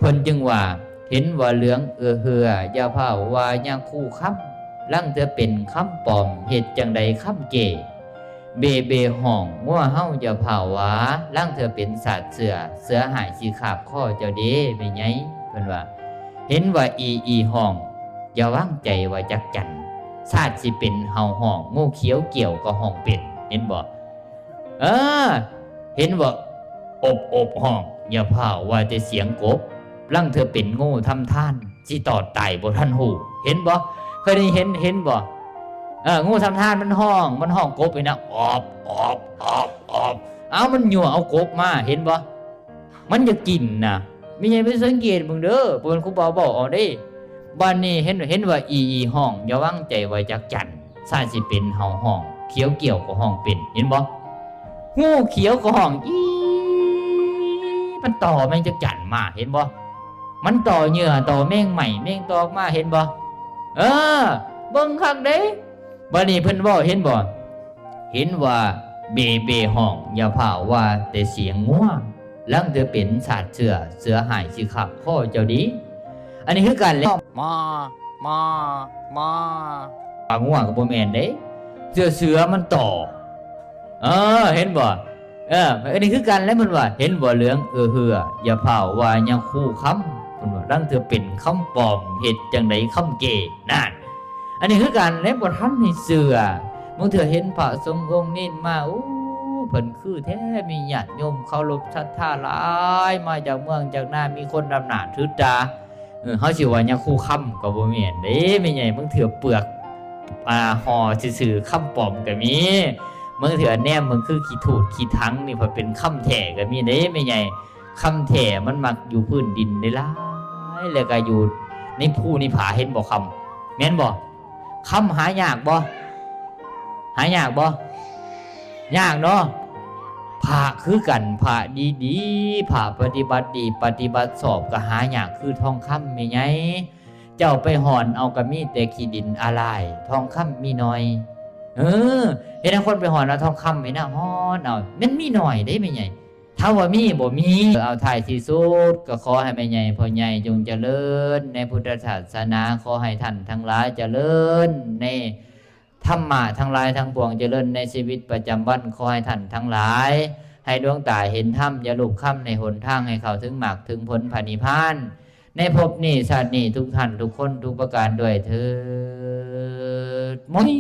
ພິ່ນຈຶ່ງວ່າ ເຫັນວ່າເຫຼືອງເອື້ອເຮືອ ຢ່າຟ້າວວ່າຍັກຄູຄຳ ລາງເທື່ອເປັນຄຳປອມ ເຮັດຈັ່ງໃດຄຳເກ້ ເບ້ເບ້ຮ້ອງ ງົວເຫົ່າຢ່າຟ້າວວ່າ ລາງເທື່ອເປັນຊາດເສືອ ເສືອຮ້າຍຊິຄາບຄໍເຈົ້າເດ້ແມ່ໃຫຍ່ ເພິ່ນວ່າ ເຫັນວ່າອີອີຮ້ອງ ຢ່າວາງໃຈວ່າຈັກຈັນ ຊາດຊິເປັນເຫົ່າຮ້ອງ ງູຂຽວກ່ຽວກໍຮ້ອງເປັນ ເຫັນບໍ່? ເອີ ເຫັນວ່າອົບອົບຮ້ອງ ຢ່າຟ້າວວ່າແຕ່ສຽງກົບ ລາງເທື່ອເປັນງູທຳທານ ຊິຕອດຕາຍບໍ່ທັນຮູ້ ເຫັນບໍ່? ເຄີຍໄດ້ເຫັນ ເຫັນບໍ່? ເອີ ງູທຳທານມັນຮ້ອງ ມັນຮ້ອງກົບນີ້ນະ ອອບ ອອບ ອອບ ອອບ ເອົາ ມັນຍົວະເອົາກົບມາ ເຫັນບໍ່? ມັນຢາກກິນນະ ແມ່ໃຫຍ່ໄປສັງເກດເບິ່ງເດີ ບໍ່ແມ່ນຄູບາເວົ້າເອົາເດ້. ບາດນີ້ເຫັນ ເຫັນວ່າອີອີຮ້ອງ ຢ່າວາງໃຈວ່າຈັກຈັນ ຊາດຊິເປັນເຫົ່າຮ້ອງ ຂຽວກ່ຽວກໍຮ້ອງເປັນ ເຫັນບໍ່? ງູຂຽວກໍຮ້ອງ ອີ ມັນຕໍ່ແມງຈັກຈັນມາ ເຫັນບໍ່? ມັນຕໍ່ເຫຍື່ອ ຕໍ່ແມງໄມ້ ແມງຕອກມາ ເຫັນບໍ່? ເອີ ເບິ່ງຄັກເດ້. ບາດນີ້ເພິ່ນເວົ້າ ເຫັນບໍ່? ເຫັນວ່າເບ້ເບ້ຮ້ອງ ຢ່າຟ້າວວ່າແຕ່ສຽງງົວ ລາງເທື່ອເປັນຊາດເສືອ ເສືອຮ້າຍຊິຄາບຄໍເຈົ້າເດ້. ອັນນີ້ຄືກັນແຫຼະ ໝໍ ໝໍ ໝໍ ປາງົວກໍບໍ່ແມ່ນເດ້ ເສືອ ເສືອມັນຕໍ່ ເອີ ເຫັນບໍ່? ເອີ ອັນນີ້ຄືກັນແຫຼະ ເພິ່ນວ່າ ເຫັນບໍ່ເຫຼືອງເອື້ອເຮືອ ຢ່າຟ້າວວ່າຍັກຄູຄຳ ເພິ່ນວ່າ ລາງເທື່ອເປັນຄຳປອມ ເຮັດຈັ່ງໃດຄຳເກ້ ນັ້ນ ອັນນີ້ຄືກັນແຫຼະ ບໍ່ທັນໃຫ້ເຊື່ອ. ບາງເທື່ອເຫັນພະສົງອົງນີ້ມາ ໂອ້ ເພິ່ນຄືແທ້ ມີຍາດໂຍມເຄົາລົບສັດທາຫຼາຍ ມາຈາກເມືອງຈາກນາ ມີຄົນນຳໜ້າຖືຕາ. ເອີ ເຮົາຊິວ່າຍັກຄູຄຳກໍບໍ່ແມ່ນເດ້ແມ່ໃຫຍ່ ບາງເທື່ອເປືອກ ອ່າ ຫໍ່ຊື່ໆ ຄຳປອມກໍມີ. ບາງເທື່ອແນມເບິ່ງຄືຂີ້ທູດຂີ້ຖັງນີ້ ພັດເປັນຄຳແທ້ກໍມີເດ້ແມ່ໃຫຍ່. ຄຳແທ້ມັນມັກຢູ່ພື້ນດິນໄດ້ຫຼາຍ ແລ້ວກໍຢູ່ໃນພູໃນຜາ ເຫັນບໍ່ຄຳ ແມ່ນບໍ່? ຄຳຫາຍາກບໍ່? ຫາຍາກບໍ່? ຍາກເນາະ. ພະຄືກັນ ພະດີໆ ພະປະຕິບັດດີ ປະຕິບັດຊອບ ກໍຫາຍາກຄືທອງຄຳແມ່ໃຫຍ່. ເຈົ້າໄປຮ່ອນເອົາກໍມີແຕ່ຂີ້ດິນອາລາຍ ທອງຄຳມີໜ້ອຍ. ເອີ ເຫັນຄົນໄປຮ່ອນເອົາທອງຄຳນີ້ນະ ຮ່ອນເອົາ ມັນມີໜ້ອຍເດ້ແມ່ໃຫຍ່. ຖາມວ່າມີບໍ່? ມີ. ເອົາ ທ້າຍທີ່ສຸດກໍຂໍໃຫ້ແມ່ໃຫຍ່ພໍ່ໃຫຍ່ຈົ່ງຈະເລີນໃນພຸດທະສາສະໜາ, ຂໍໃຫ້ທ່ານທັງຫຼາຍຈະເລີນໃນທຳມະທັງຫຼາຍທັງປວງ, ຈະເລີນໃນຊີວິດປະຈຳວັນ, ຂໍໃຫ້ທ່ານທັງຫຼາຍໃຫ້ດວງຕາເຫັນທຳ, ຢ່າລູບຄຳໃນຫົນທາງໃຫ້ເຂົ້າເຖິງມາກເຖິງຜົນພະນິບພານ ໃນພົບນີ້ຊາດນີ້ ທຸກທ່ານທຸກຄົນທຸກປະການດ້ວຍເທີດ. ມຸ້ຍ.